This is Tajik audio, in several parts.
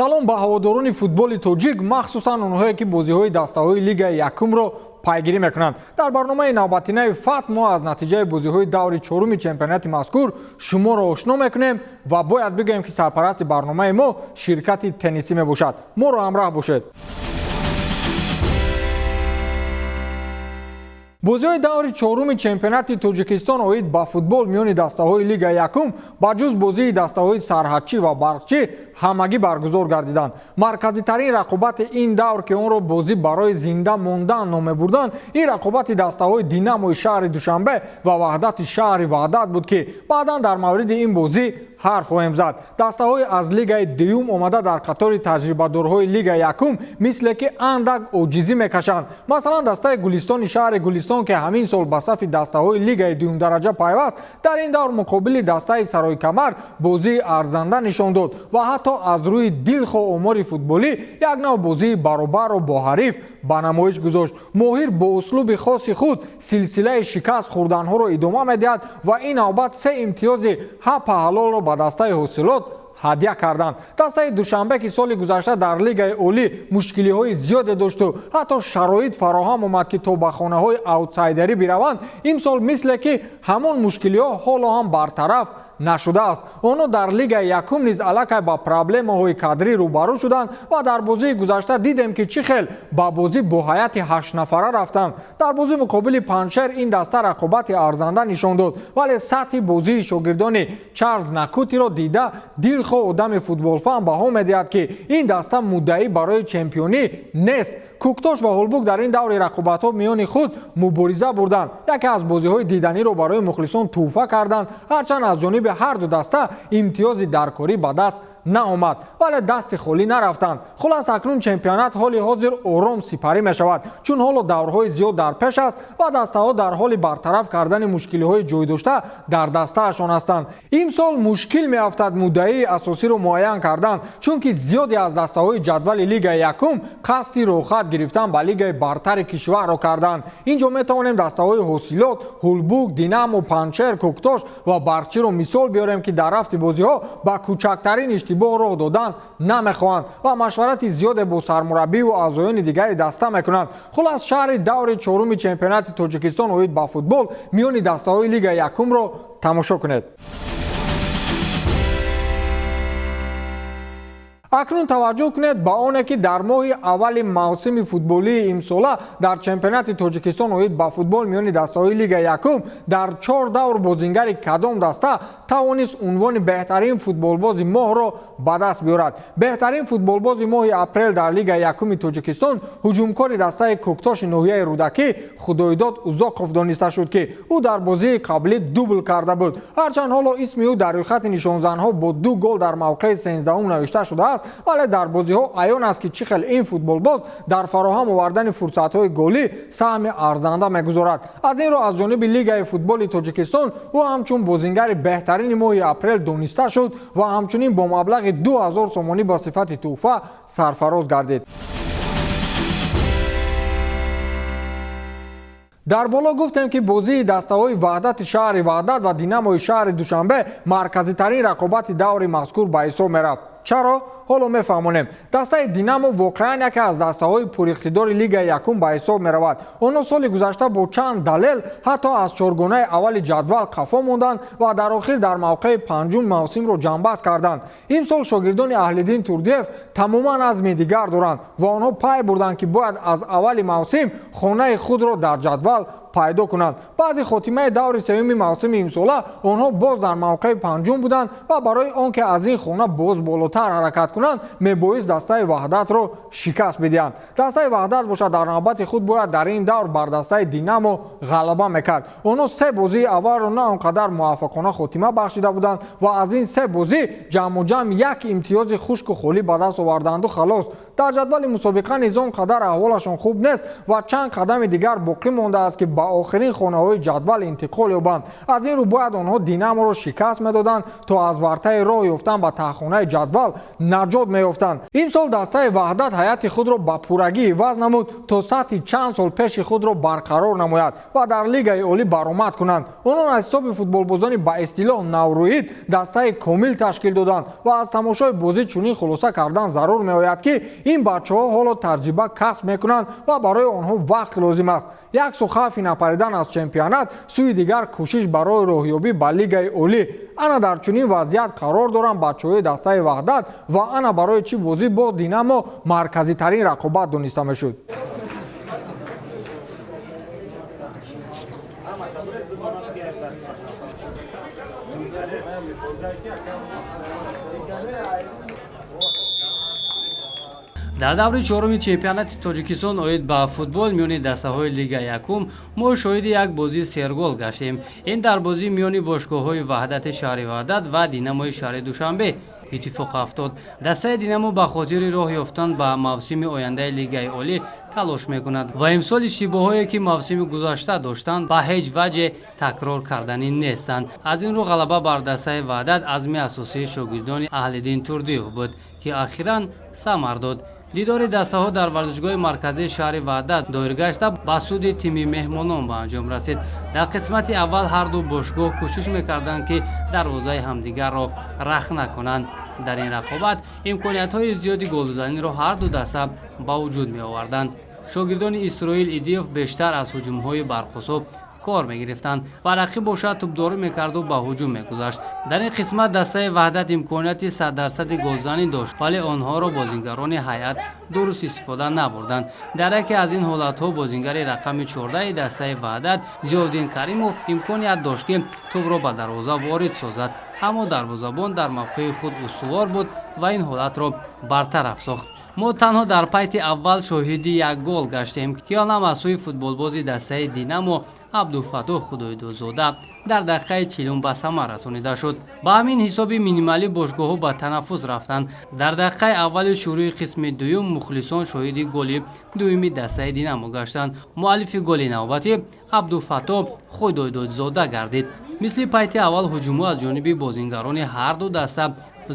Салом ба ҳаводорони футболи тоҷик, махсусан онҳое, ки бозиҳои дастаҳои Лигаи якумро пайгирӣ мекунанд. Дар барномаи навбатинаи Фат мо аз натиҷаи бозиҳои даври чоруми чемпионати мазкур шуморо ошно мекунем ва бояд бигӯем, ки сарпарасти барномаи мо ширкати теннисӣ мебошад. Моро ҳамроҳ бошед. Бозиҳои даври чоруми чемпионати Тоҷикистон оид ба футбол миёни дастаҳои Лигаи якум ба ҷуз бозии дастаҳои Сарҳадчӣ ва Барқчӣ ҳамагӣ баргузор гардиданд. Марказитарин рақобати ин давр, ки онро бозӣ барои зинда мондан ном мебурданд, ин рақобати дастаҳои Динамои шаҳри Душанбе ва Ваҳдати шаҳри Ваҳдат буд, ки баъдан дар мавриди ин бозӣ ҳарф хоҳем зад. Дастаҳои аз лигаи дуюм омада дар қатори таҷрибадорҳои лигаи якум мисле ки андак оҷизӣ мекашанд. Масалан, дастаи Гулистони шаҳри Гулистон, ки ҳамин сол ба сафи дастаҳои лигаи дуюмдараҷа пайваст, дар ин давр муқобили дастаи Сарои-Камар бозии арзанда нишон дод ва ҳатто аз рӯи дилхоҳ омори футболӣ як нав бозии баробарро бо ҳариф ба намоиш гузошт. Моҳир бо услуби хоси худ силсилаи шикаст хӯрданҳоро идома медиҳад ва ин навбат се имтиёзи ҳапа ҳалолро ба дастаи Ҳосилот ҳадя карданд. Дастаи Душанбе, ки соли гузашта дар лигаи олӣ мушкилиҳои зиёде дошту ҳатто шароит фароҳам омад, ки то ба хонаҳои аутсайдерӣ бираванд, имсол мисле ки ҳамон мушкилиҳо ҳоло ҳам бартараф нашудааст. Онҳо дар лигаи якум низ аллакай ба проблемаҳои кадрӣ рӯбарӯ шуданд ва дар бозии гузашта дидем, ки чӣ хел ба бозӣ бо ҳайати ҳаштнафара рафтанд. Дар бозӣ муқобили Панҷшер ин даста рақобати арзанда нишон дод, вале сатҳи бозии шогирдони Чарлз Накутиро дида дилхоҳ одами футболфаҳм баҳо медиҳад, ки ин даста муддаӣ барои чемпионӣ нест. Кӯктош ва Ҳулбук дар ин даври рақобатҳо миёни худ мубориза бурданд, яке аз бозиҳои диданиро барои мухлисон тӯҳфа карданд. Ҳарчанд аз ҷониби ҳарду даста имтиёзи даркорӣ ба даст наомад, вале дасти холӣ нарафтанд. Хулас, акнун чемпионат ҳоли ҳозир ором сипарӣ мешавад, чун ҳоло даврҳои зиёд дар пеш аст ва дастаҳо дар ҳоли бартараф кардани мушкилиҳои ҷойдошта дар дастаашон ҳастанд. Имсол мушкил меафтад муддаии асосиро муайян кардан, чунки зиёде аз дастаҳои ҷадвали лигаи якум қасди роҳхат гирифтан ба лигаи бартари кишварро карданд. Ин ҷо метавонем дастаҳои Ҳосилот, Ҳулбук, Динамо, Панҷшер, Кӯктош ва Барқчиро мисол биёрем, ки дар рафти бозиҳо ба кӯчактарин иштибоҳ роҳ додан намехоҳанд ва машварати зиёде бо сармураббиву аъзоёни дигари даста мекунанд. Хулас, шаҳри даври чоруми чемпионати Тоҷикистон оид ба футбол миёни дастаҳои лигаи якумро тамошо кунед. Акнун таваҷҷӯҳ кунед ба оне, ки дар моҳи аввали мавсими футболии имсола дар чемпионати Тоҷикистон оид ба футбол миёни дастаҳои лигаи якум дар чор давр бозингари кадом даста тавонист унвони беҳтарин футболбози моҳро ба даст биёрад. Беҳтарин футболбози моҳи апрел дар лигаи якуми Тоҷикистон ҳуҷумкори дастаи Кӯктоши ноҳияи Рӯдакӣ Худойдод Узоқов дониста шуд, ки ӯ дар бозии қаблӣ дубл карда буд. Ҳарчанд ҳоло исми ӯ дар рӯйхати нишонзанҳо бо ду гол дар мавқеи сенздаҳум навишта шудааст, вале дар бозиҳо аён аст, ки чӣ хел ин футболбоз дар фароҳам овардани фурсатҳои голӣ саҳми арзанда мегузорад. Аз ин рӯ аз ҷониби лигаи футболи Тоҷикистон ӯ ҳамчун бозингари беҳтарини моҳи апрел дониста шуд ва ҳамчунин бо маблағи 2000 сомонӣ ба сифати тӯҳфа сарфароз гардид. Дар боло гуфтем, ки бозии дастаҳои Ваҳдати шаҳри Ваҳдат ва Динамои шаҳри Душанбе марказитарин рақобати даври мазкур ба ҳисоб мерафт. Чаро? Ҳоло мефаҳмонем. Дастаи Динамо воқеан яке аз дастаҳои пуриқтидори лигаи якум ба ҳисоб меравад. Онҳо соли гузашта бо чанд далел ҳатто аз чоргонаи аввали ҷадвал қафо монданд ва дар охир дар мавқеи панҷум мавсимро ҷамъбаст карданд. Имсол шогирдони Аҳлиддин Турдиев тамоман азми дигар доранд ва онҳо пай бурданд, ки бояд аз аввали мавсим хонаи худро дар ҷадвал пайдо кунанд. Баъди хотимаи даври сеюми мавсими имсола онҳо боз дар мавқеи панҷум буданд ва барои он ки аз ин хона боз болотар ҳаракат кунанд, мебоист дастаи Ваҳдатро шикаст бидиҳанд. Дастаи Ваҳдат бошад, дар навбати худ бояд дар ин давр бар дастаи Динамо ғалаба мекард. Онҳо се бозии аввалро на он қадар муваффақона хотима бахшида буданд ва аз ин се бозӣ ҷамъу ҷамъ як имтиёзи хушку холӣ ба даст оварданду халос. Дар ҷадвали мусобиқа низ он қадар аҳволашон хуб нест ва чанд қадами дигар боқӣ мондааст, ки ба охирин хонаҳои ҷадвал интиқол ёбанд. Аз ин рӯ бояд онҳо Динаморо шикаст медоданд, то аз вартаи роҳ ёфтан ба таҳхонаи ҷадвал наҷот меёфтанд. Имсол дастаи Ваҳдат ҳайати худро ба пуррагӣ иваз намуд, то сатҳи чанд сол пеши худро барқарор намояд ва дар Лигаи олӣ баромад кунанд. Онон аз ҳисоби футболбозони ба истилоҳ наврӯид дастаи комил ташкил доданд ва аз тамошои бозӣ чунин хулоса кардан зарур меояд, ки ин бачаҳо ҳоло таҷриба касб мекунанд ва барои онҳо вақт лозим аст. Як су хавфи напаридан аз чемпионат, сӯи дигар кӯшиш барои роҳёбӣ ба Лигаи олӣ. Ана дар чунин вазъият қарор доранд бачаҳои дастаи Ваҳдат ва ана барои чӣ бозӣ бо Динамо марказитарин рақобат дониста мешуд. Дар даври чоруми чемпионати Тоҷикистон оид ба футбол миёни дастаҳои Лига якум мо шоҳиди як бозии сергол гаштем. Ин дар бозӣ миёни бошгоҳҳои Ваҳдати шаҳри Ваҳдат ва Динамои шаҳри Душанбе иттифоқ афтод. Дастаи Динамо ба хотири роҳ ёфтан ба мавсими ояндаи Лигаи олӣ талош мекунад ва имсол иштибоҳое, ки мавсими гузашта доштанд, ба ҳеҷ ваҷҳе такрор карданӣ нестанд. Аз ин рӯ ғалаба бар дастаи Ваҳдат азми асосии шогирдони Аҳлиддин Турдиев буд, ки ахиран самар дод. Дидори дастаҳо дар варзишгоҳи марказии шаҳри Ваҳдат доир гашта, ба суди тими меҳмонон ба анҷом расид. Дар қисмати аввал ҳарду бошгоҳ кӯшиш мекарданд, ки дарвозаи ҳамдигарро рахна кунанд. Дар ин рақобат имкониятҳои зиёди голзаниро ҳарду даста ба вуҷуд меоварданд. Шогирдони Исроил Идиев бештар аз ҳуҷумҳои бархусоб кор мегирифтанд ва рақиб бошад тӯбдорӣ мекарду ба ҳуҷум мегузашт. Дар ин қисмат дастаи Ваҳдат имконияти 100 дарсади голзанӣ дошт, вале онҳоро бозингарони ҳайат дуруст истифода набурданд. Дар яке аз ин ҳолатҳо бозингари рақами 14-и дастаи Ваҳдат Зиёвдин Каримов имконият дошт, ки тӯбро ба дарвоза ворид созад, аммо дарвозабон дар мавқеи худ устувор буд ва ин ҳолатро бартараф сохт. Мо танҳо дар пайти аввал шоҳиди як гол гаштем, ки он ҳам аз сӯи футболбози дастаи Динамо Абдуфаттоҳ Худойдодзода дар дақиқаи 40-ум ба самар расонида шуд. Ба ҳамин ҳисоби минималӣ бошгоҳҳо ба танаффус рафтанд. Дар дақиқаи аввали шурӯи қисми дуюм мухлисон шоҳиди голи дуюми дастаи Динамо гаштанд. Муаллифи голи навбатӣ Абдуфаттоҳ Худойдодзода гардид. Мисли пайти аввал ҳуҷумҳо аз ҷониби бозингарони ҳарду даста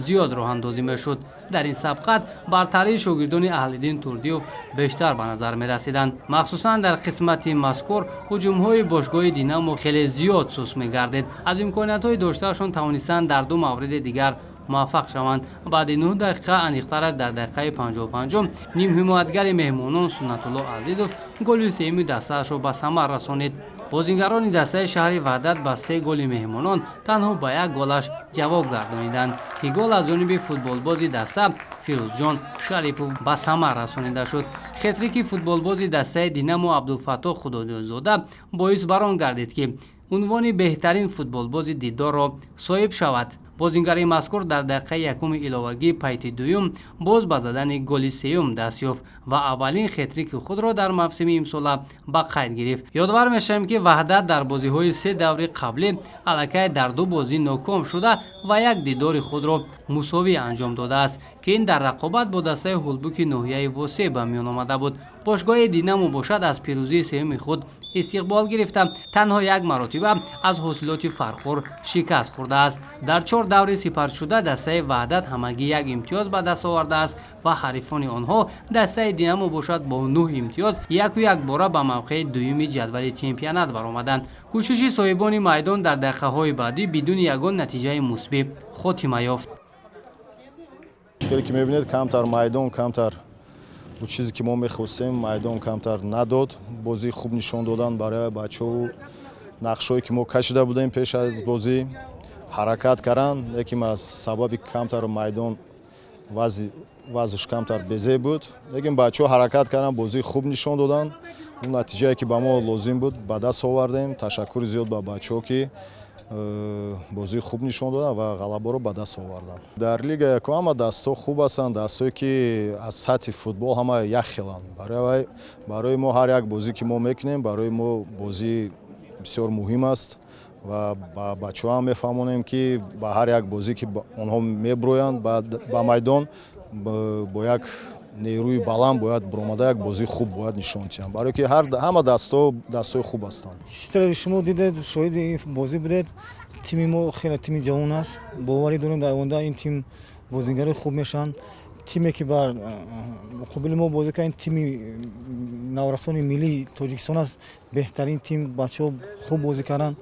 зиёд роҳандозӣ мешуд. Дар ин сабқат бартарии шогирдони Аҳлиддин Турдиев бештар ба назар мерасиданд. Махсусан дар қисмати мазкур ҳуҷумҳои бошгоҳи Динамо хеле зиёд суст мегардид. Аз имкониятҳои доштаашон тавонистанд дар ду мавриди дигар муваффақ шаванд. Баъди 9 дақиқа, аниқтараш дар дақиқаи 55-ум, нимҳимоятгари меҳмонон Суннатулло Азизов голи сеюми дастаашро ба самар расонид. Бозингарони дастаи шаҳри Ваҳдат ба се голи меҳмонон танҳо ба як голаш ҷавоб гардониданд, ки гол аз ҷониби футболбози даста Фирӯзҷон Шарипов ба самар расонида шуд. Хетрики футболбози дастаи Динамо Абдулфаттоҳ Худодиёзода боис бар он гардид, ки унвони беҳтарин футболбози дидорро соҳиб шавад. Бозингари мазкур дар дақиқаи якуми иловагии пайти дуюм боз ба задани голи сеюм даст ёфт ва аввалин хетрики худро дар мавсими имсола ба қайд гирифт. Ёдовар мешавем, ки Ваҳдат дар бозиҳои се даври қаблӣ аллакай дар ду бозӣ ноком шуда ва як дидори худро мусовӣ анҷом додааст, ки ин дар рақобат бо дастаи Ҳулбуки ноҳияи Восе ба миён омада буд. Бошгоҳи Динамо бошад, аз пирӯзии сеюми худ истиқбол гирифта, танҳо як маротиба аз ҳосилоти Фархор шикаст хӯрдааст. Дар чор даври сипаршуда дастаи Ваҳдат ҳамагӣ як имтиёз ба даст овардааст ва ҳарифони онҳо дастаи Динамо бошад, бо нӯҳ имтиёз яку якбора ба мавқеи дуюми ҷадвали чемпионат баромаданд. Кӯшиши соҳибони майдон дар дақиқаҳои баъдӣ бидуни ягон натиҷаи мусбӣ хотима ёфт. Хеле ки мебинед, камтар майдон, камтар у чизе ки мо мехостем, майдон камтар надод. Бозии хуб нишон додан барои бачаҳо, нақшҳое ки мо кашида будем пеш аз бозӣ, ҳаракат карданд, лекин аз сабаби камтар майдон вазъш камтар безеб буд, лекин бачаҳо ҳаракат карданд, бозии хуб нишон доданд. Он натиҷае ки ба мо лозим буд, ба даст овардем. Ташаккури зиёд ба бачаҳо, ки бозии хуб нишон доданд ва ғалабаро ба даст оварданд. Дар Лига якум ҳама дастҳо хуб ҳастанд, дастҳое ки аз сатҳи футбол ҳама як хеланд. Барои мо ҳар як бозӣ ки мо мекунем, барои мо бозӣ бисёр муҳим аст ва ба бачаҳо ҳам мефаҳмонем, ки ба ҳар як бозӣ ки онҳо меброянд ба майдон, бо як нерӯи баланд бояд баромада, як бозии хуб бояд нишон диҳанд, барое ки ҳама дастҳо дастҳои хуб ҳастанд. Чӣ шумо дидед, шоҳиди ин бозӣ будед. Тими мо хеле тими ҷавон аст. Боварӣ дорем, дар оянда ин тим бозигарои хуб мешаванд. Тиме ки бар муқобили мо бозӣ кард, тими наврасони миллии Тоҷикистон аст. Беҳтарин тим, бачаҳо хуб бозӣ карданд.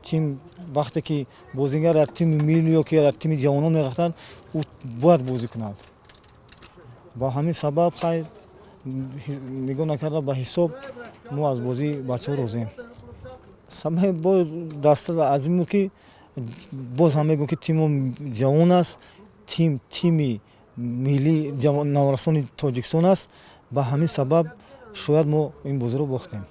Тим вақте ки бозингар дар тими милли ё ки дар тими ҷавонон меғалтад, ӯ бояд бозӣ кунад. Ба ҳамин сабаб, хай, нигоҳ накарда ба ҳисоб, мо аз бозии бачаҳо розием. Сабаби боз даста аз ин буд, ки боз ҳам мегӯм, ки тимо ҷавон аст. Тим тими миллии наврасони Тоҷикистон аст. Ба ҳамин сабаб шояд мо ин бозиро бохтем.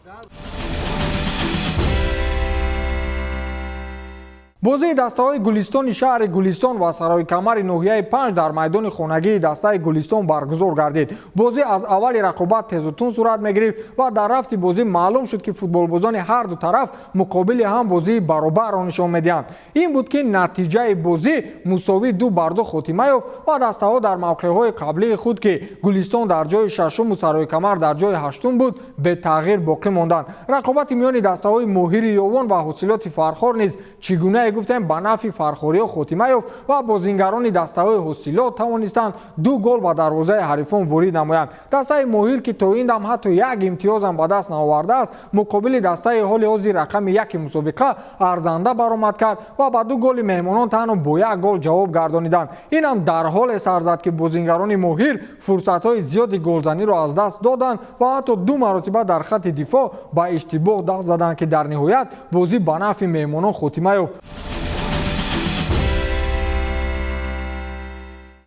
Бозии дастаҳои Гулистони шаҳри Гулистон ва Сарои Камари ноҳияи 5 дар майдони хонагии дастаи Гулистон баргузор гардид. Бозӣ аз аввали рақобат тезутун сурат мегирифт ва дар рафти бозӣ маълум шуд, ки футболбозони ҳар ду тараф муқобили ҳам бозии баробарро нишон медиҳанд. Ин буд, ки натиҷаи бозӣ мусовӣ 2-2 хотима ёфт ва дастаҳо дар мавқеъҳои қаблии худ, ки Гулистон дар ҷои шашуму Сарои Камар дар ҷои ҳаштум буд, бетағйир боқӣ монданд. Рақобати миёни дастаҳои Моҳири Ёвон ва Ҳосилоти Фархор низ, чӣ гунае гуфтем, ба нафъи фархориҳо хотима ёфт ва бозингарони дастаҳои Ҳосилот тавонистанд ду гол ба дарвозаи ҳарифон ворид намоянд. Дастаи Моҳир, ки то ин дам ҳатто як имтиёзам ба даст наовардааст, муқобили дастаи ҳоли ҳозир рақами яки мусобиқа арзанда баромад кард ва ба ду голи меҳмонон танҳо бо як гол ҷавоб гардониданд. Инам дар ҳоле сар зад, ки бозингарони Моҳир фурсатҳои зиёди голзаниро аз даст доданд ва ҳатто ду маротиба дар хатти дифоъ ба иштибоҳ даст заданд, ки дар ниҳоят бозӣ ба нафъи меҳмонон хотима ёфт.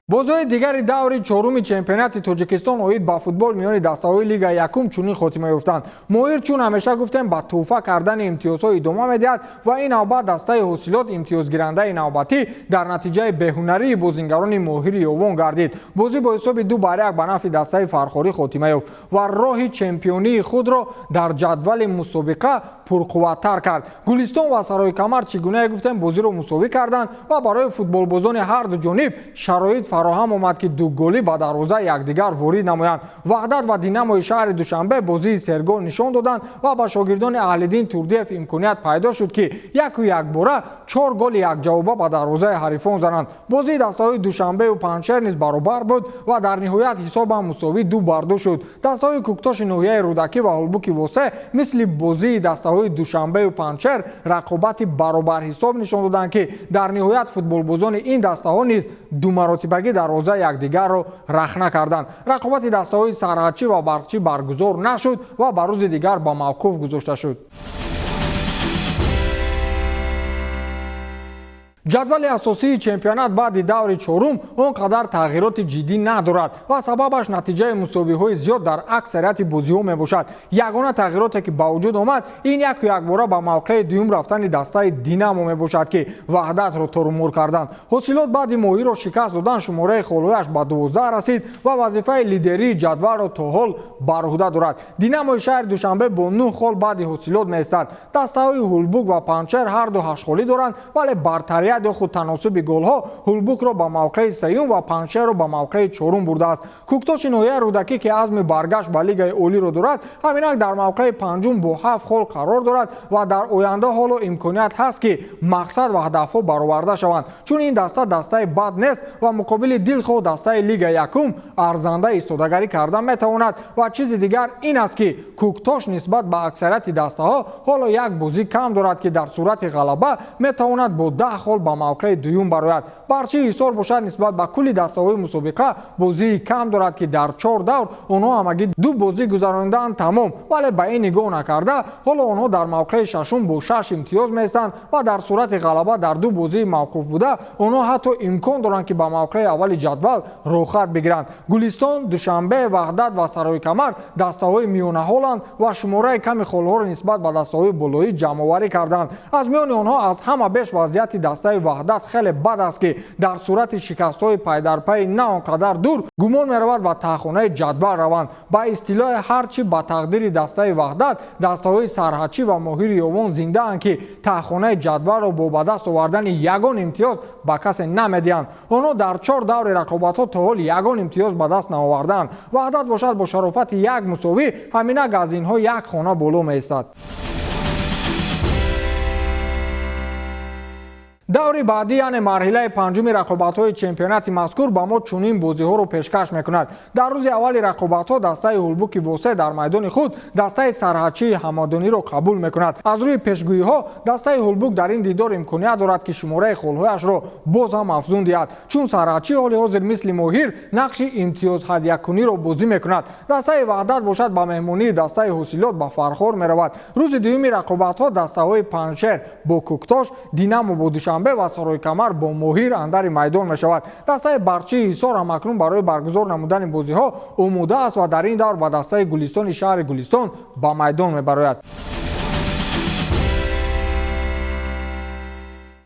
Бозиҳои дигари даври чоруми чемпионати Тоҷикистон оид ба футбол миёни дастаҳои Лигаи якум чунин хотима ёфтанд. Моҳир, чун ҳамеша гуфтем, ба тӯҳфа кардани имтиёзҳо идома медиҳад ва ин навбат дастаи Ҳосилот имтиёзгирандаи навбатӣ дар натиҷаи беҳунарии бозингарони Моҳири Ёвон гардид. Бозӣ бо ҳисоби 2-1 ба нафъи дастаи фархорӣ хотима ёфт ва роҳи чемпионии худро дар ҷадвали мусобиқа пурқувваттар кард. Гулистон ва Сарои Камар, чӣ гунае гуфтем, бозиро мусовӣ карданд ва барои футболбозони ҳар ду ҷониб шароит фароҳам омад, ки дуголӣ ба дарвозаи якдигар ворид намоянд. Ваҳдат ва Динамои шаҳри Душанбе бозии сергол нишон доданд ва ба шогирдони Аҳлиддин Турдиев имконият пайдо шуд, ки яку якбора чор голи якҷавоба ба дарвозаи ҳарифон зананд. Бозии дастаҳои Душанбеу Панҷшер низ баробар буд ва дар ниҳоят ҳисобам мусовӣ 2-2 шуд. Дастаҳои Кӯктоши ноҳияи Рӯдакӣ ва Ҳулбуки Восе мисли бозии дастаҳои Душанбеу Панҷшер рақобати баробарҳисоб нишон доданд, ки дар ниҳоят футболбозони ин дастаҳо низ думаротибагӣ дарвозаи якдигарро рахна карданд. Рақобати дастаҳои Сарҳадчӣ ва Барқчӣ баргузор нашуд ва ба рӯзи дигар ба мавқуф гузошта шуд. Ҷадвали асосии чемпионат баъди даври чорум он қадар тағйироти ҷиддӣ надорад ва сабабаш натиҷаи мусовиҳои зиёд дар аксарияти бозиҳо мебошад. Ягона тағйироте, ки ба вуҷуд омад, ин яку якбора ба мавқеи дуюм рафтани дастаи Динамо мебошад, ки Ваҳдатро торумур карданд. Ҳосилот баъди Моҳиро шикаст додан шумораи холҳояш ба 12 расид ва вазифаи лидерии ҷадвалро то ҳол бар уҳда дорад. Динамои шаҳри Душанбе бо 9 хол баъди Ҳосилот меистад. Дастаҳои Ҳулбук ва Панҷшер ҳар ду ҳаштхолӣ доранд, вале бартарият ё худ таносуби голҳо Ҳулбукро ба мавқеи сеюм ва Панҷшерро ба мавқеи чорум бурдааст. Кӯктоши ноҳияи Рӯдакӣ, ки азми баргашт ба Лигаи олиро дорад, ҳаминак дар мавқеи панҷум бо 7 хол қарор дорад ва дар оянда ҳоло имконият ҳаст, ки мақсад ва ҳадафҳо бароварда шаванд, чун ин даста дастаи бад нест ва муқобили дилхоҳ дастаи Лига якум арзанда истодагарӣ карда метавонад. Ва чизи дигар ин аст, ки Кӯктош нисбат ба аксарияти дастаҳо ҳоло як бозӣ кам дорад, ки дар сурати ғалаба метавонад бо 10 хол ба мавқеи дуюм барояд. Барчи Ҳисор бошад, нисбат ба кулли дастаҳои мусобиқа бозии кам дорад, ки дар 4 давр онҳо ҳамагӣ ду бозӣ гузаронидаанд тамом, вале ба ин нигоҳ накарда ҳоло онҳо дар мавқеи шашум бо 6 имтиёз меистанд ва дар сурати ғалаба дар ду бозии мавқуф буда онҳо ҳатто имкон доранд, ки ба мавқеи аввали ҷадвал роҳхат бигиранд. Гулистон, Душанбе, Ваҳдат ва Сарои Камар дастаҳои миёнаҳоланд ва шумораи ками холҳоро нисбат ба дастаҳои болоӣ ҷамъоварӣ карданд. Аз миёни онҳо аз ҳама беш вазъияти дастаи дастаи Ваҳдат хеле бад аст, ки дар сурати шикастҳои пайдарпай на он қадар дур гумон меравад ба таҳхонаи ҷадвал раванд. Ба истилоҳи ҳарчи ба тақдири дастаи Ваҳдат, дастаҳои Сарҳадчӣ ва Моҳири Ёвон зиндаанд, ки таҳхонаи ҷадвалро бо ба даст овардани ягон имтиёз ба касе намедиҳанд. Онҳо дар 4 даври рақобатҳо то ҳол ягон имтиёз ба даст наовардаанд. Ваҳдат бошад бо шарофати як мусовӣ ҳаминак аз инҳо як хона боло меистад. Даври баъдӣ, яъне марҳилаи панҷуми рақобатҳои чемпионати мазкур, ба мо чунин бозиҳоро пешкаш мекунад. Дар рӯзи аввали рақобатҳо дастаи Ҳулбуки Восе дар майдони худ дастаи Сарҳадчии Ҳамадониро қабул мекунад. Аз рӯи пешгӯиҳо дастаи Ҳулбук дар ин дидор имконият дорад, ки шумораи холҳояшро боз ҳам афзун диҳад, чун Сарҳадчӣ ҳоли ҳозир мисли Моҳир нақши имтиёзҳадякуниро бозӣ мекунад. Дастаи Ваҳдат бошад ба меҳмонии дастаи Ҳосилот ба Фархор меравад. Рӯзи дуюми рақобатҳо дастаҳои Панҷшер бо Кӯктош, Динамо бо Душанбе ва Саройкамар бо Моҳир андари майдон мешавад. Дастаи Барқчии Ҳисор ҳамакнун барои баргузор намудани бозиҳо омода аст ва дар ин давр ба дастаи Гулистони шаҳри Гулистон ба майдон мебарояд.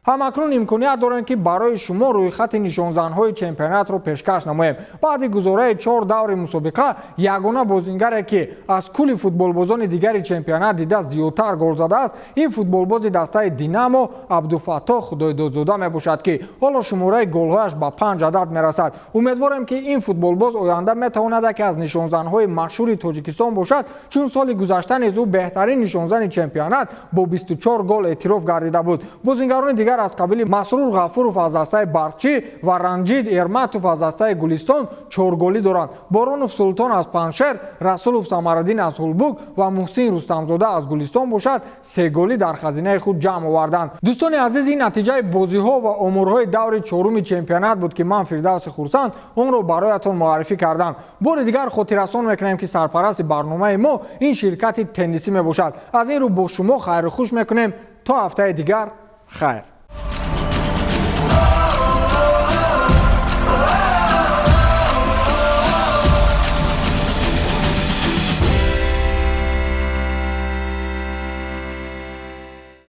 Ҳамакнун имконият дорем, ки барои шумо рӯйхати нишонзанҳои чемпионатро пешкаш намоем. Баъди гузораи 4 даври мусобиқа ягона бозингаре, ки аз кулли футболбозони дигари чемпионат дида зиёдтар гол задааст, ин футболбози дастаи Динамо Абдуфаттоҳ Худойдодзода мебошад, ки ҳоло шумораи голҳояш ба 5 адад мерасад. Умедворем, ки ин футболбоз оянда метавонад яке аз нишонзанҳои машҳури Тоҷикистон бошад, чун соли гузашта низ ӯ беҳтарин нишонзани чемпионат бо 24 гол эътироф гардида буд. Бозингарони дигар аз қабили Масрур Ғафуров аз дастаи Барқчӣ ва Ранҷид Эрматов аз дастаи Гулистон 4 голӣ доранд. Боронов Султон аз Панҷшер, Расулов Самараддин аз Ҳулбук ва Муҳсин Рустамзода аз Гулистон бошад 3 голӣ дар хазинаи худ ҷамъ оварданд. Дӯстони азиз, ин натиҷаи бозиҳо ва оморҳои даври чоруми чемпионат буд, ки ман, Фирдавси Хурсанд, онро бароятон муаррифӣ кардам. Бори дигар хотиррасон мекунем, ки сарпарасти барномаи мо ин ширкати теннисӣ мебошад. Аз ин рӯ бо шумо хайру хуш мекунем то ҳафтаи дигар. Хайр.